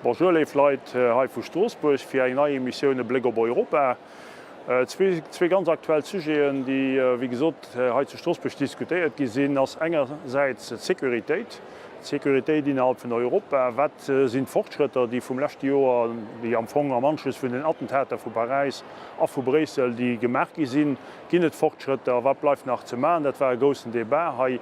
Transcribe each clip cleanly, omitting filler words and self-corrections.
Bonjour léif Leit hei vu Stroossbuerg fir eng nei Emissioun E Bléck op Europa. Zwee ganz aktuell Sujeten, déi wéi gesot hei zu Stroossbuerg diskutéiert gi sinn, ass engersäits d'Sécuritéit, d'Sécuritéit innerhalb vun Europa. Wat sinn d'Fortschrëtter, déi vum leschte Joer, déi am Fong am Anschluss vun den Attentater vu Paräis a vu Bréissel, déi gemaach gi sinn? Ginn et Fortschrëtter? Wat bleift nach ze maachen? Dat war e groussen Debat hei.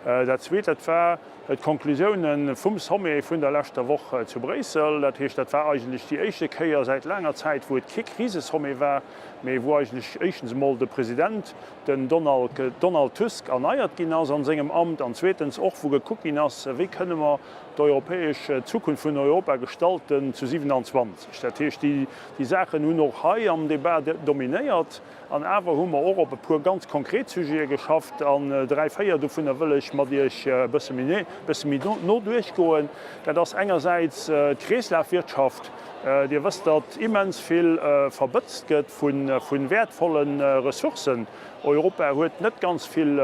Dat Zweet, dat war d'Konklusiounen vum Sommet vun der leschter Woch zu Bréissel. Dat heescht, dat war eigentlech déi éischte Kéier säit laanger Zäit, wou et kee Krisesommet war, mee wou eigentlech éischtens emol de President, den Donald Tusk, erneiert ginn ass an sengem Amt an zweetens och, wou gekuckt ginn ass, wéi kënne mer d'europäesch Zukunft vun Europa gestalten zu 27. Dat heescht, déi Saachen hunn och hei am Debat dominéiert. An awer hu mer och op e puer ganz konkret Sujete geschafft, an dräi, véier dovunner wëll ech mat Iech e bësse méi bësse méi no duerchgoen. Dat ass engersäits d'Kreeslafwirtschaft. Dir wësst, datt immens vill verbëtzt gëtt vu wäertvolle Ressourcen. Europa huet net ganz vill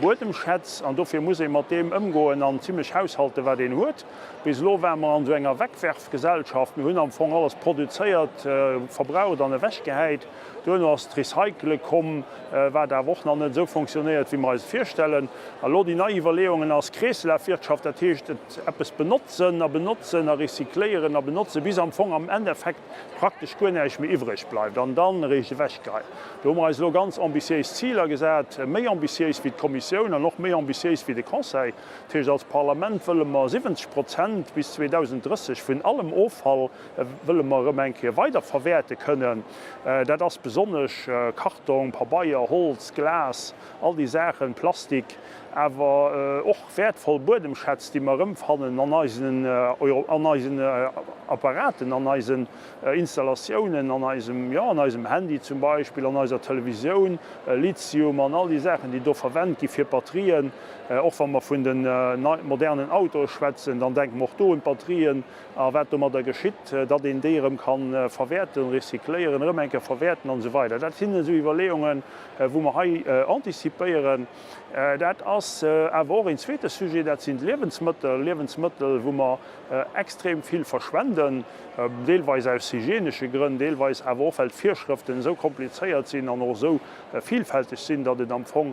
Buedemschätz an dofir muss ee mat deem ëmgoen an zimlech haushalten, wat een huet. Bis elo ware mer an esou enger Wegwerfgesellschaft. Mir hunn am Fong alles produzéiert, verbraucht an ewechgehäit. Duerno ass d'Recycele komm, wat awer och nach net esou fonctionnéiert, wéi mer eis et virstellen. A lo déi nei Iwwerleeungen ass Kreeslafwirtschaft, dat heescht et eppes benotzen a benotzen a recycléieren a benotzen, bis am Fong am Endeffekt praktesch guer näischt méi iwwreg bleift an dann eréischt ewechgeheit. Do hu mer eis elo ganz ambitiéis Ziler gesat, méi ambitiéis wéi d'Kommissioun an och méi ambitiéis wéi de Conseil. Dat heescht, als Parlament wëlle mer 70 Prozent bis 2030 vun allem Offall wëlle mer erëm eng Kéier weiderverwäerte kënnen. Dat ass besonnesch Kartong, Pabeier, Holz, Glas, all déi Saachen, Plastik, awer och wäertvoll Buedemschätz, déi mer erëmfannen an eisen, an eisen Apparaten, an eisen Installatiounen, an eisem, jo, an eisem Handy zum Beispill, an eiser Televisioun, Lithium an all déi Saachen, déi do verwennt gi fir Batterien. Och wa mer vun den modernen Autoe schwätzen, dann denke mer och do un d'Batterien. A wat domadder geschitt, datt een déi erëm ka verwäerten, recycléieren, erëm eng Kéier verwäerten an esou weider. Dat sinn esou Iwwerleeungen, wou mer hei antizipéieren. Dat ass awer och een zweete Sujet, dat sinn d'Liewensmëttel. Liewensmëttel, wou mer extrem vill verschwenden, deelweis aus hygienesche Grënn, deelweis awer och, well d'Virschrëften esou komplizéiert sinn an och esou vielfälteg sinn, datt et am Fong,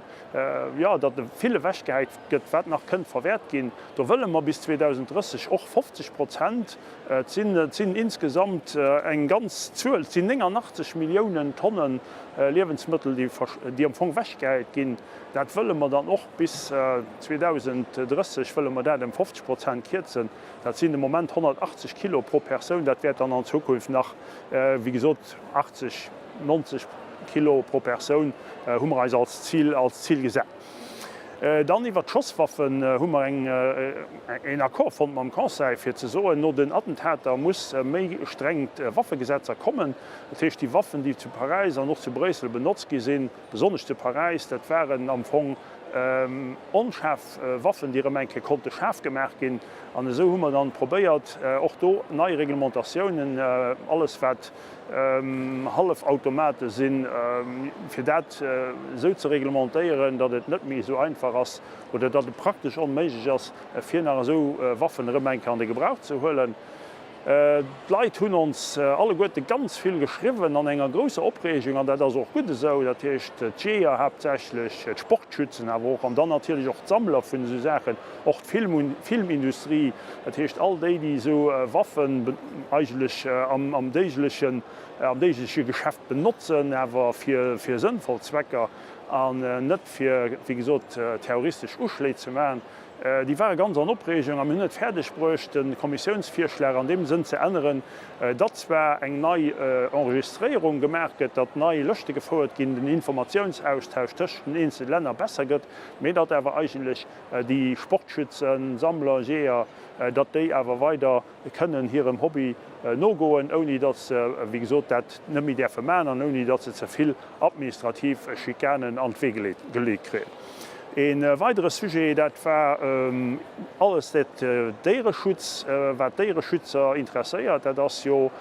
jo, datt vill ewechgehäit gëtt, wat nach kënnt verwäert ginn. Do wëlle mer bis 2030 och 50 Prozent, et sinn, et sinn insgesamt eng ganz Zuel, et sinn 89 Milliounen Tonne Liewensmëttel, déi, déi am Fong ewechgehäit ginn. Dat wëlle mer dann och bis 2030 wëlle mer dat ëm 50 Prozent kierzen. Dat sinn de Moment 180 Kilo pro Persoun. Dat wäert dann an Zukunft nach, wéi gesot, 80, 90 Kilo pro Persoun hu mer eis als Zil, als Zil gesat. Dann iwwert d'Schosswaffen hu mer een Accord fonnt mam Conseil, fir ze soen, no den Attentater muss méi strengt Waffegesetzer kommen. Dat heescht, déi Waffen, déi zu Paräis an och zu Bréissel benotzt gi sinn, besonnesch zu Paräis, dat waren am Fong onschaarf Waffen, déi erëm eng Kéier konnte schaarf gemaach ginn. An esou hu mer dann probéiert, och do nei Reglementatiounen, alles wat Hallefautomate sinn, fir dat esou ze reglementéieren, datt et net méi esou einfach ass oder datt et praktesch onméiglech ass, fir nach esou Waffen erëm eng Kéier an de Gebrauch ze huelen. D'Leit hunn ons alleguerte ganz vill geschriwwen an enger grousser Opreegung, an dat ass och gutt esou, dat heescht d'Jeeër haaptsächlech, d'Sportschützen awer och an dann natierlech och d'Sammler vun esou Saachen, och d'Filmindustrie, dat heescht all déi, déi esou Waffen eigentlech am deeglechen, am deegleche Geschäft benotzen, awer fir sënnvoll Zwecker an net fir, wéi gesot, terroristesch Uschléi ze maachen, déi ware ganz an Opreegung. A mir hunn et fäerdeg bruecht, de Kommissiounsvirschlag an deem Sënn ze änneren, datt zwar eng nei Enregistréierung gemaach gëtt, datt nei Lëschte gefouert ginn, den Informatiounsaustausch tëschent den eenzele Länner besser gëtt, mee datt awer eigentlech déi Sportschützen, Sammler, Jeeër, datt déi awer weider kënnen hirem Hobby nogoen, ouni datt se, wéi gesot, dat net méi däerfe maachen an ouni datt se ze vill administrativ Schikanen an d'Wee geleet kréien. E weidere Sujet, dat war alles dat Déiereschutz, wat d'Déiereschützer interesséiert, dat ass jo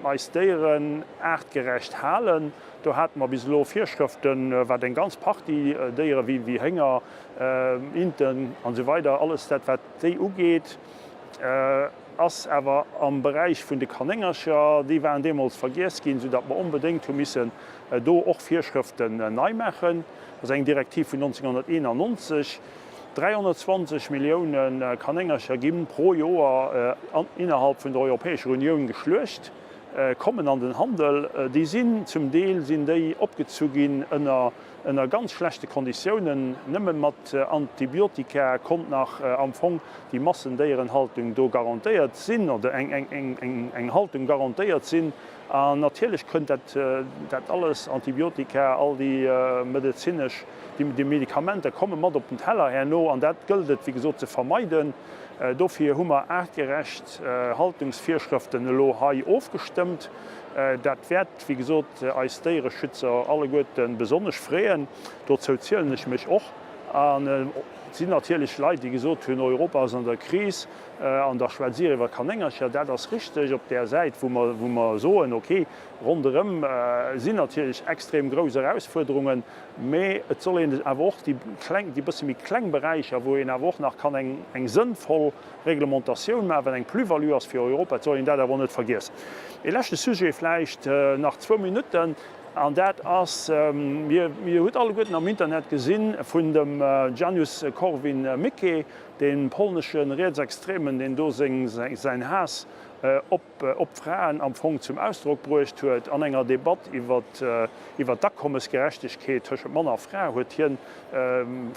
eis Déieren aartgerecht halen. Do hate mer bis elo Virschrëften, wat eng ganz Partie Déiere wéi Hénger, Inten an esou weider, alles dat wat déi ugeet. Ass awer am Beräich vun de Kanéngercher, déi waren deemools vergiess ginn, soudatt mer onbedéngt hu missen do och Virschrëften nei maachen. Dat ass eng Direktiv vun 1991. 320 Millioune Kanéngercher gi pro Joer innerhalb vun der Europäescher Unioun geschluecht, kommen an den Handel. Déi sinn zum Deel sinn déi opgezu ginn ënner Ënner ganz schlechte Konditiounen, nëmme mat Antibiotika konnt nach am Fong déi Massendéierenhaltung do garantéiert sinn, oder eng Haltung garantéiert sinn. An natierlech kënnt dat, dat alles, Antibiotika, all déi medezinesch, déi Medikamenter komme mat op den Teller herno. An dat gëllt et, wéi gesot, ze vermeiden. Dofir hu mer aartgerecht Haltungsvirschrëften elo hei ofgestëmmt. Dat wäert, wéi gesot, eis Déiereschützer alleguerte besonnesch freeën. Dozou zielen ech mech och. An et sinn natierlech Leit, déi gesot hunn, Europa ass an der Kris an da schwätzt Dir iwwer Kanéngercher. Dat ass richteg op där Säit, wou mer soen, okay, ronderëm sinn natierlech extrem grouss Erausfuerderungen. Mee et soll een awer och déi kleng, déi bësse méi kleng Beräicher, wou een awer och nach kann eng, eng sënnvoll Reglementatioun maachen, wat eng Plus-value ass fir Europa, et soll een dat awer och net vergiessen. Ee leschte Sujet vläicht nach zwou Minutten, an dat ass, Dir, Dir hutt alleguerten am Internet gesinn vun dem Janusz Korwin-Mikke, dee polnesche Rietsextremen, deen do seng, säin Haass op, op d'Fraen am Fong zum Ausdrock bruecht huet. An enger Debatt iwwer d'Akommesgerechtegkeet tëschent Mann a Fra huet hien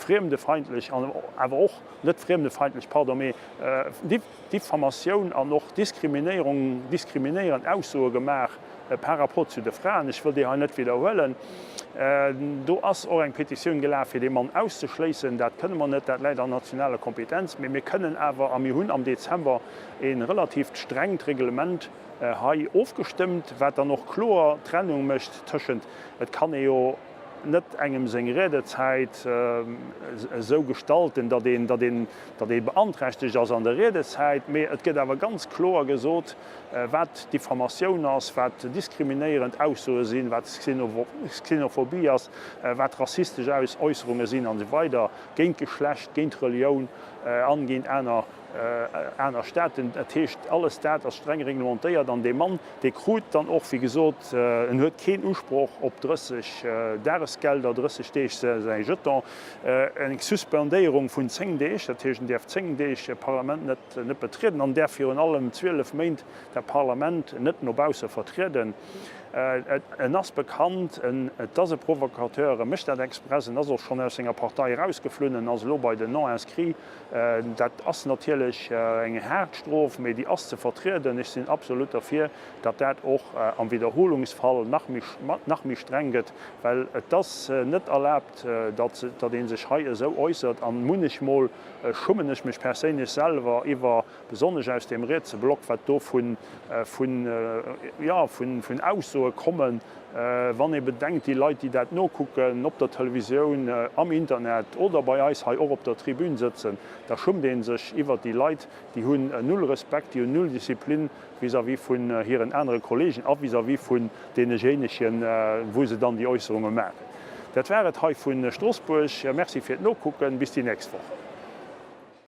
friemdefeindlech an awer och, net friemdefeindlech, pardon, mee Diffamatioun an och Diskriminéierung, diskriminéierend Aussoe gemaach par rapport zu de Fraen. Ech wëll déi hei net widderhuelen. Do ass och eng Petitioun gelaf, fir dee Mann auszeschléissen. Dat kënne mer net, dat läit an nationaler Kompetenz. Mee mir kënnen awer, a mir hunn am Dezember e relativt strengt Reglement hei ofgestëmmt, wat dann och kloer Trennung mécht tëschent, et kann ee jo net engem seng Riedezäit esou gestalten, datt een, datt een, datt ee beanträchtegt ass an der Riedezäit, mee et gëtt awer ganz kloer gesot, wat Diffamatioun ass, wat diskriminéierend Aussoe sinn, wat Xenophobie ass, wat rassistesch Äusserunge sinn an esou weider, géint Geschlecht, géint Relioun an géint aner aner Staaten. Dat heescht, alles dat ass streng reglementéiert an dee Mann, dee krut dann och, wéi gesot, en huet keen Usproch op 30 Dagesgelder, 30 Deeg säi Jeton, eng Suspendéierung vun 10 Deeg, dat heescht, en däerf 10 Deeg d'Parlament net net betrieden an däerf virun allem 12 Méint dat Parlament net no bausse vertrieden. En ass bekannt, en et ass e Provocateur, e mécht dat express, en ass och schonn aus senger Partei erausgeflunn, en ass elo bei den Non-inscrits. Dat ass natierlech eng haart Strof, mee déi ass ze vertrieden. Ech sinn absolut derfir, datt dat och am Wiederholungsfall nach méi, nach méi streng gëtt, well et ass net erlaabt, datt, datt ee sech hei esou äussert. A munnechmol schummen ech mech perséinlech selwer iwwer, besonnesch aus deem rietse Block, wat do vun, vun, jo, vun, vun Aussoe kommen, Wann ee bedenkt, déi Leit, déi dat nokucken op der Televisioun, am Internet oder bei eis hei och op der Tribün sëtzen, da schummt ee sech iwwert déi Leit. Déi hunn null Respekt, déi hunn null Disziplin vis-à-vis vun hiren anere Kollegen a vis-à-vis vun deenejéinegen, wou se dann déi Äusserunge maachen. Dat war et hei vu Stroossbuerg. Merci fir d'Nokucken. Bis déi nächst Woch.